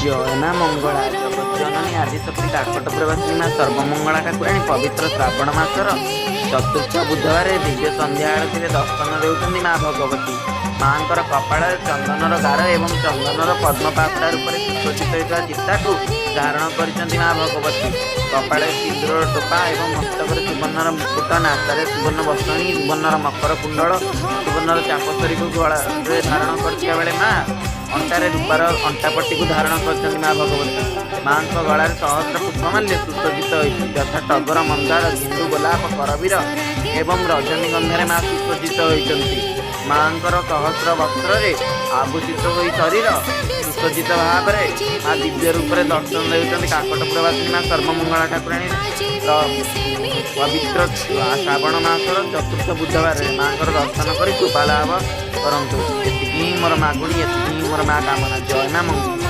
ଜୟ ମା ମଙ୍ଗଳା। ଜଗତଜନନୀ ଆଦିଶକ୍ତି କାକଟପୁରବାସିନୀ ମା ସର୍ବମଙ୍ଗଳା ଠାକୁରାଣୀ ପବିତ୍ର ଶ୍ରାବଣ ମାସର ଚତୁର୍ଥ ବୁଧବାରେ ଦିବ୍ୟ ସନ୍ଧ୍ୟା ଆଳତୀରେ ଦର୍ଶନ ଦେଉଛନ୍ତି ମା ଭଗବତୀ। ମାଙ୍କର କପାଳରେ ଚନ୍ଦନର ଗାର ଏବଂ ଚନ୍ଦନର ପଦ୍ମପାପଡ଼ା ରୂପରେ ସୁସଜ୍ଜିତ ହୋଇଥିବା ଚିତାକୁ ଧାରଣ କରିଛନ୍ତି ମା ଭଗବତୀ। କପାଳରେ ସିନ୍ଦୁରର ଟୋପା ଏବଂ ମସ୍ତକରେ ସୁବର୍ଣ୍ଣର ମୁକୁଟ, ନାସାରେ ସୁବର୍ଣ୍ଣ ବସଣି, ସୁବର୍ଣ୍ଣର ମକର କୁଣ୍ଡଳ, ସୁବର୍ଣ୍ଣର ଚାପସରୀକୁ ଗଳାରେ ଧାରଣ କରିଥିବା ବେଳେ ମା ଅଣ୍ଟାରେ ରୂପାର ଅଣ୍ଟାପଟିକୁ ଧାରଣ କରିଛନ୍ତି ମା ଭଗବତୀ। ମାଙ୍କ ଗଳାରେ ସହସ୍ର ପୁଷ୍ପମାଲ୍ୟ ସୁସଜ୍ଜିତ ହୋଇଛି, ଯଥା ଟଗର, ମନ୍ଦାର, ଗେଣ୍ଡୁ, ଗୋଲାପ, କରବୀର ଏବଂ ରଜନୀଗନ୍ଧାରେ ମା ସୁସଜ୍ଜିତ ହୋଇଛନ୍ତି। ମାଙ୍କର ସହସ୍ର ବସ୍ତ୍ରରେ ଆଭୂଷିତ ହୋଇ ଶରୀର ସୁସଜ୍ଜିତ ଭାବରେ ମା ଦିବ୍ୟ ରୂପରେ ଦର୍ଶନ ଦେଉଛନ୍ତି କାକଟପୁରବାସିନୀ ମା ସର୍ବମଙ୍ଗଳା ଠାକୁରାଣୀ। ପବିତ୍ର ଶ୍ରାବଣ ମାସର ଚତୁର୍ଥ ବୁଧବାରରେ ମାଙ୍କର ଦର୍ଶନ କରି କୃପା ଲାଭ କରନ୍ତୁ। ଏତିକି ହିଁ ମୋର ମାଗୁଣି, ଏତିକି ହିଁ ମୋର ମା କାମନା। ଜୟ ମା ମଙ୍ଗଳା।